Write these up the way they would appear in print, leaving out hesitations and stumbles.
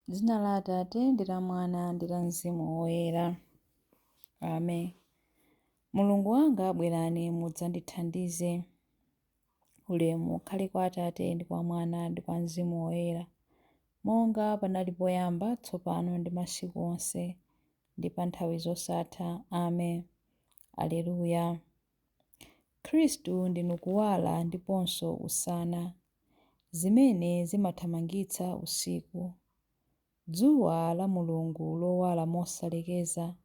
Dzina la Atate ndi la Mwana ndi la Mzimu Woyera. Amen. Mulungu wanga, bwerani mudzandithandize. Ulemu ukhale kwa Atate ndi kwa Mwana ndi kwa Mzimu Woyera, monga panali poyamba, tsopano ndi masiku onse, ndi pa nthawi zosatha. Amen. Aleluya. Khristu ndinu kuwala ndiponso usana, zimene zimathamangitsa usiku. Dzuwa la Mulungu lowala mosalekeza,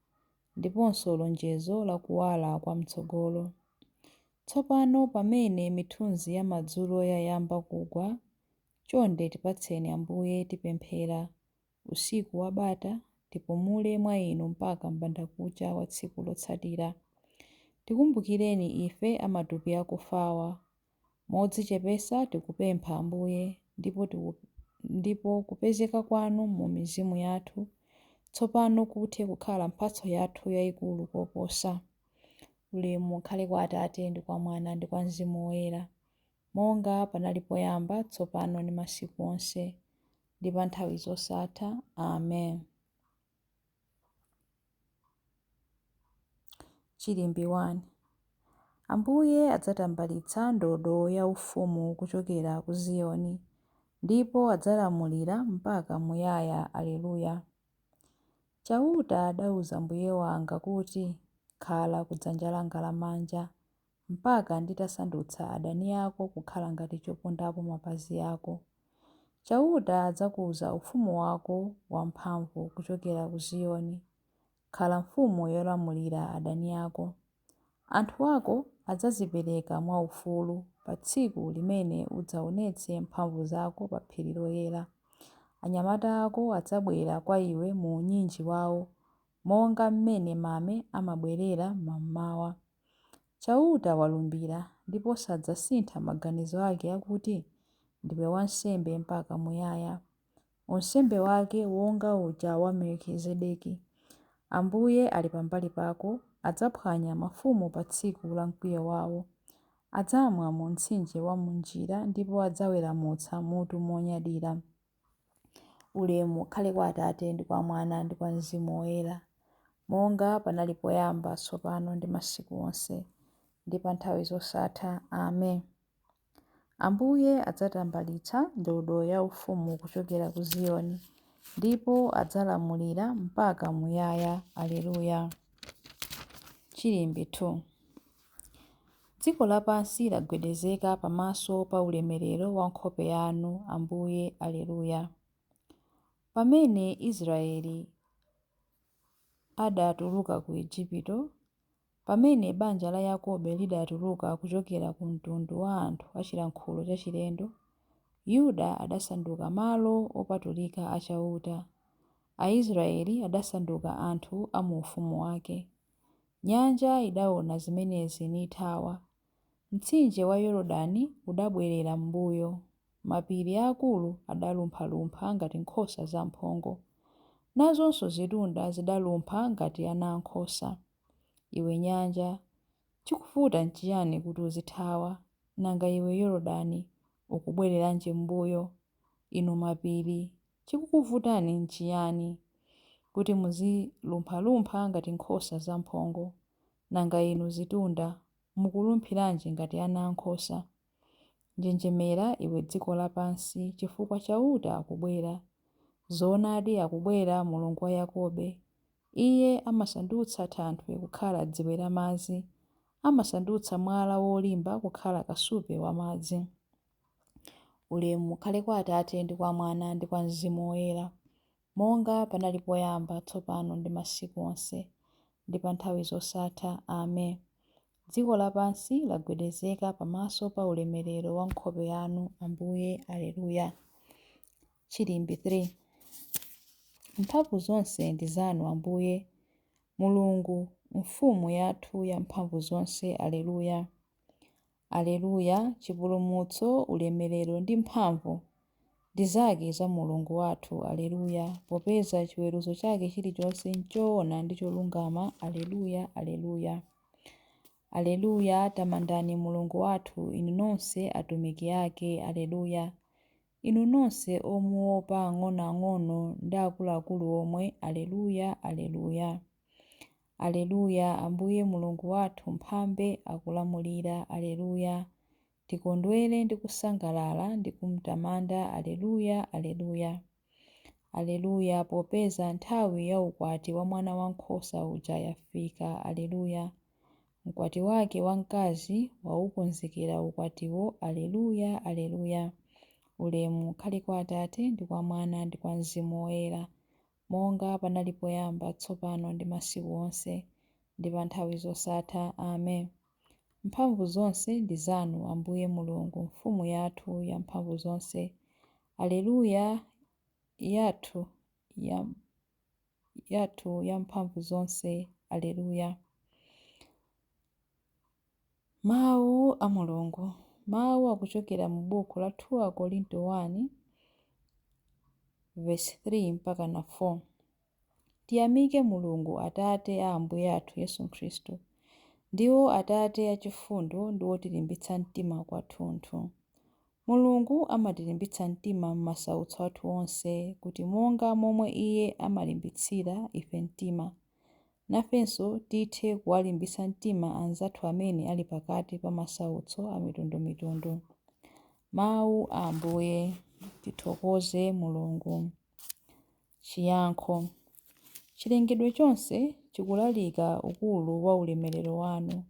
ndiponso lonjezo la kuwala kwa mtsogolo. Tsopano pamene mithunzi ya madzulo yayamba kugwa, chonde tipatseni Ambuye tipemphera, usiku wabata, tipumule mwa inu mpaka m'bandakucha wa tsiku lotsatira. Tikumbukireni ife amatupi akufawa. Modzichepetsa tikupempha Ambuye, ndipo kupezeka kwanu mu mizimu yathu tsopano kuthe kukhala mphatso yathu yayikulu koposa. Ulemu ukhale kwa Atate ndi kwa Mwana ndi kwa Mzimu Woyera, monga panali poyamba, tsopano ndi masiku onse, ndi pa nthawi zosatha. Amen. Chilimbi 1. Ambuye adzatambalitsa ndodo yaufumu kuchokera ku Ziyoni, ndipo adzalamulira mpaka muyaya. Aleluya. Chauta adauza Mbuye wanga kuti, Khala ku dzanja langa lamanja, mpaka nditasandutsa adani ako kukhala ngati chopondapo mapazi ako. Chauta adzakuza ufumu wako wamphamvu kuchokera ku Ziyoni. Khala mfumu yolamulira adani ako. Anthu ako adzadzipereka mwaufulu pa tsiku limene udzaonetse mphamvu zako pa phiri loyera. Anyamata ako adzabwera kwa iwe mu unyinji wawo, monga mmene mame amabwerera mammawa. Chauta walumbira, ndipo sadzasintha maganizo ake akuti, Ndiwe wansembe mpaka muyaya. Unsembe wake wonga uja wa Melkizedeki. Ambuye ali pambali pako, adzaphwanya mafumu pa tsiku la mkwiyo wawo. Adzamwa mu mtsinje wa m'njira ndipo adzaweramutsa mutu monyadira. Ulemu ukhale kwa Atate ndi kwa Mwana ndi kwa Mzimu Woyera, monga panali poyamba, tsopano ndi masiku onse, ndi pa nthawi zosatha. Amen. Ambuye adzatambalitsa ndodo yaufumu kuchokera ku Ziyoni, ndipo adzalamulira mpaka muyaya. Aleluya. Chilimbi 2. Dziko lapansi lagwedezeka pamaso pa ulemerero wa nkhope yanu, Ambuye. Aleluya. Pamene Israeli adatuluka ku Ejipito, pamene banja la Yakobe lidatuluka kuchokera ku mtundu wa anthu a chilankhulo chachilendo, Yuda adasanduka malo opatulika a Chauta, Aisraeli adasanduka anthu a mu ufumu wake. Nyanja idaona zimenezi nithawa. Mtsinje wa Yordani udabwerera m'mbuyo. Mapiri aakulu adalumphalumpha ngati nkhosa zamphongo. Nazonso zitunda zidalumpha ngati anaankhosa. Iwe nyanja, chikuvuta nchiyani kuti uzithawa? Nanga iwe Yordani, ukubwereranji m'mbuyo? Inu mapiri, chikukuvutani nchiyani, kuti muzilumphalumpha ngati nkhosa zamphongo? Nanga inu zitunda, mukulumphiranji ngati anaankhosa? Njenjemera iwe dziko lapansi, chifukwa Chauta akubwera. Zoonadi akubwera Mulungu wa Yakobe. Iye amasandutsa thanthwe kukhala dziwe lamadzi, amasandutsa mwala wolimba kukhala kasupe wa madzi. Ulemu ukhale kwa Atate ndi kwa Mwana ndi kwa Mzimu Woyera, monga panali poyamba, tsopano ndi masiku onse, ndi pa nthawi zosatha. Amen. Dziko lapansi lagwedezeka pamaso pa ulemerero wa nkhope yanu, Ambuye. Aleluya. Chilimbi 3. Mphamvu zonse ndi zanu, Ambuye, Mulungu, Mfumu yathu ya mphamvu zonse. Aleluya. Aleluya! Chipulumutso, ulemerero ndi mphamvu ndi zake za Mulungu wathu. Aleluya! Popeza chiweruzo chake chilichonse n'choona ndi cholungama. Aleluya! Aleluya! Aleluya! Tamandani Mulungu wathu, inu nonse atumiki ake. Aleluya! Inu nonse omuopa ang'onoang'ono ndi akuluakulu omwe, Aleluya, Aleluya. Aleluya, Ambuye Mulungu wathu mphambe akulamulira, Aleluya. Tikondwere ndi kusangalala ndi kumutamanda, Aleluya, Aleluya. Aleluya, popeza nthawi ya ukwati wa Mwana Wankhosa uja yafika, Aleluya. Mkwati wake wamkazi waukonzekera ukwatiwo, Aleluya, Aleluya. Ulemu ukhale kwa Atate ndi kwa Mwana ndi kwa Mzimu Woyera, monga panali poyamba, tsopano ndi masiku onse, ndi pa nthawi zosatha. Amen. Mphamvu zonse ndi zanu, Ambuye Mulungu, Mfumu yathu ya mphamvu zonse. Aleluya yathu ya yathu ya mphamvu zonse. Aleluya. Mawu a Mulungu. Mawu akuchokera mu buku la 2 Akorinto 1 verse 3 mpaka na 4. Tiyamike Mulungu Atate a Ambuye athu Yesu Khristu. Ndiwo Atate achifundo ndi otilimbitsa mtima kwathunthu. Mulungu amatilimbitsa mtima m'masautso athu onse, kuti monga momwe Iye amalimbitsira ife mtima, nafenso tithe kuwalimbitsa mtima anzathu amene ali pakati pa masautso amitundumitundu. Mawu a Ambuye. Tithokoze Mulungu. Chiyankho. Chilengedwe chonse chikulalika ukulu wa ulemerero wanu.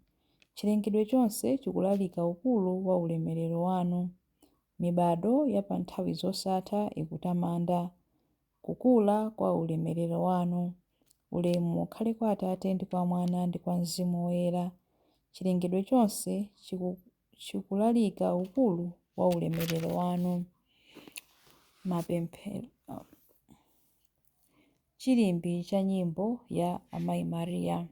Chilengedwe chonse chikulalika ukulu wa ulemerero wanu. Mibado ya pa nthawi zosatha ikutamanda kukula kwa ulemerero wanu. Ulemu ukhale kwa Atate ndi kwa Mwana ndi kwa Mzimu Woyera. Chilengedwe chonse chikulalika ukulu wa ulemerero wanu. Mapemphero. Chilimbi cha nyimbo ya Amayi Maria.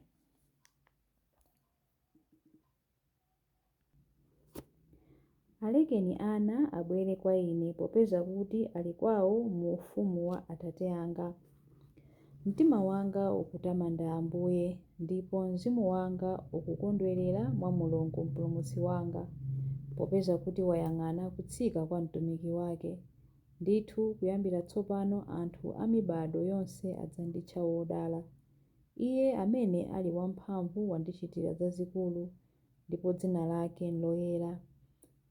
Alekeni ana abwere kwa ine, popeza kuti ali kwawo mu ufumu wa Atate anga. Mtima wanga ukutamanda Ambuye, ndipo mzimu wanga ukukondwerera mwa Mulungu Mpulumutsi wanga, popeza kuti wayang'ana kutsika kwa mtumiki wake. Ndithu, kuyambira tsopano anthu a mibado yonse adzanditcha wodala. Iye amene ali wamphamvu wandichitira zazikulu, ndipo dzina lake n'loyera.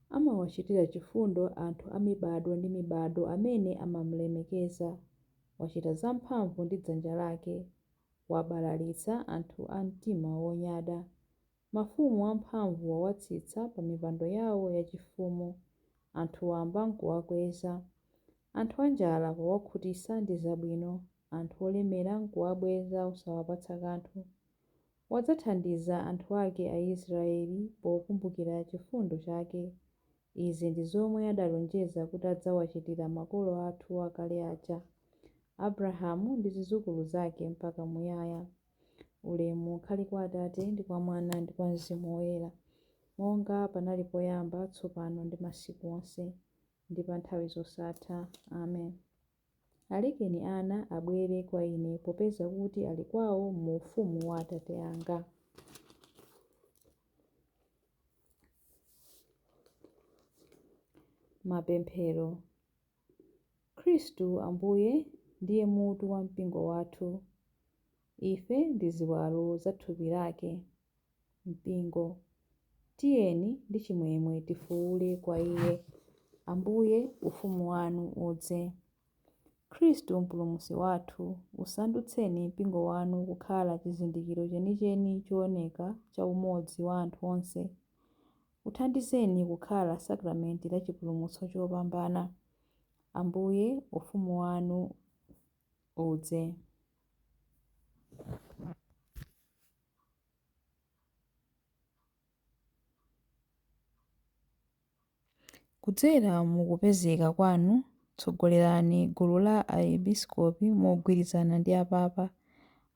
Amawachitira chifundo anthu a mibado ndi mibado amene amamulemekeza. Wachita zamphamvu ndi dzanja lake, wabalalitsa anthu a mtima wonyada. Mafumu amphamvu wawatsitsa pa mipando yawo yachifumu, anthu wamba n'kuwakweza. Anthu anjala wawakhutitsa ndi zabwino, anthu olemera n'kuwabweza osawapatsa kanthu. Wadzathandiza anthu ake Aisraeli pokumbukira chifundo chake. Izi ndi zomwe adalonjeza kuti adzawachitira makolo athu akale aja, Abrahamu ndi zidzukulu zake mpaka muyaya. Ulemu ukhale kwa Atate ndi kwa Mwana ndi kwa Mzimu Woyera, monga panali poyamba, tsopano ndi masiku onse, ndi pa nthawi zosatha. Amen. Alekeni ana abwere kwa ine, popeza kuti ali kwawo mu ufumu wa Atate anga. Mapemphero. Khristu Ambuye ndiye mutu wa mpingo wathu. Ife ndi ziwalo za thupi lake, mpingo. Tiyeni ndi chimwemwe tifuule kwa Iye, Ambuye, ufumu wanu udze. Khristu Mpulumutsi wathu, usandutseni mpingo wanu kukhala chizindikiro chenicheni chooneka cha umodzi wa anthu onse. Uthandizeni kukhala sakramenti la chipulumutso chopambana. Ambuye, ufumu wanu udze. Kudzera mu kupezeka kwanu, tsogolerani gulu la aepiskopi mogwirizana ndi apapa.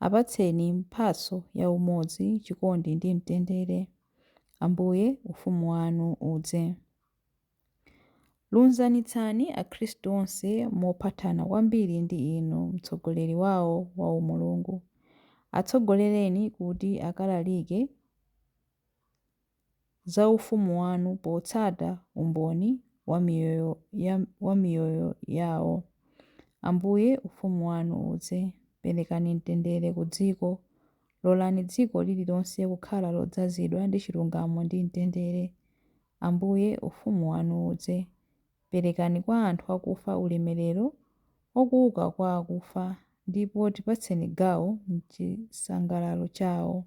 Apatseni mphatso ya umodzi, chikondi ndi mtendere. Ambuye, ufumu wanu udze. Lunzanitsani akhristu onse mophatana kwambiri ndi inu, mtsogoleri wawo wa umulungu. Atsogolereni kuti akalalike za ufumu wanu potsata umboni wa miyoyo yawo. Ambuye, ufumu wanu udze. Perekani mtendere ku dziko. Lolani dziko lililonse kukhala lodzazidwa ndi chilungamo ndi mtendere. Ambuye, ufumu wanu udze. Perekani kwa anthu akufa ulemerero wakuuka kwa akufa, ndipo tipatseni gawo m'chisangalalo chawo.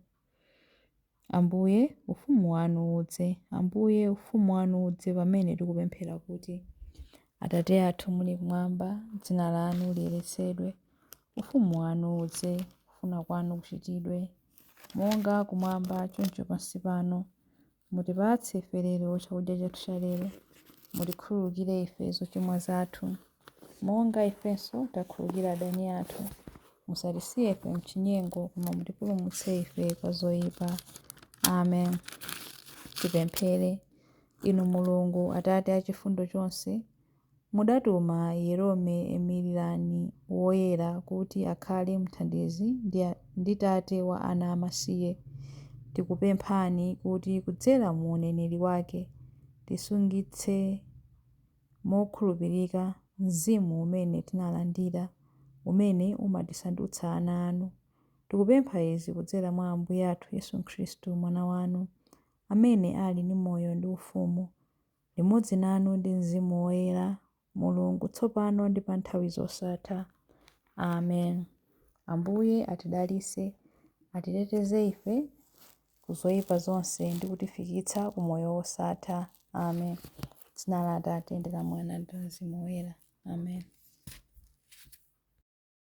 Ambuye, ufumu wanu udze. Ambuye, ufumu wanu udze pamene tikupemphera kuti, Atate athu muli kumwamba, dzina lanu liyeretsedwe, ufumu wanu udze, kufuna kwanu kuchitidwe, monga kumwamba choncho pansi pano. Mutipatse ife lero chakudya chathu cha lero. Mutikhululukire ife zochimwa zathu, monga ifenso takhululukira adani athu. Musatisiye ife mchinyengo, koma mutipulumutse ife kwa zoyipa. Amen. Tipemphere. Inu Mulungu, Atate achifundo chonse, mudatuma Yerome Emiliyani Woyera kuti akhale mthandizi ndi tate wa ana amasiye. Tikupemphani kuti kudzera mu uneneri wake tisungitse mokhulupirika mzimu umene tinalandira, umene umatisandutsa ana anu. Tikupempha izi kudzera mwa Ambuye athu Yesu Khristu, Mwana wanu, amene ali ndi moyo ndi ufumu, limodzi nanu ndi Mzimu Woyera, Mulungu tsopano ndi pa nthawi zosatha. Amen. Ambuye atidalitse, atiteteze ife ku zoyipa zonse ndi kutifikitsa ku moyo wosatha. Amen. Dzina la Atate ndi la Mwana ndi la Mzimu Woyera. Amen.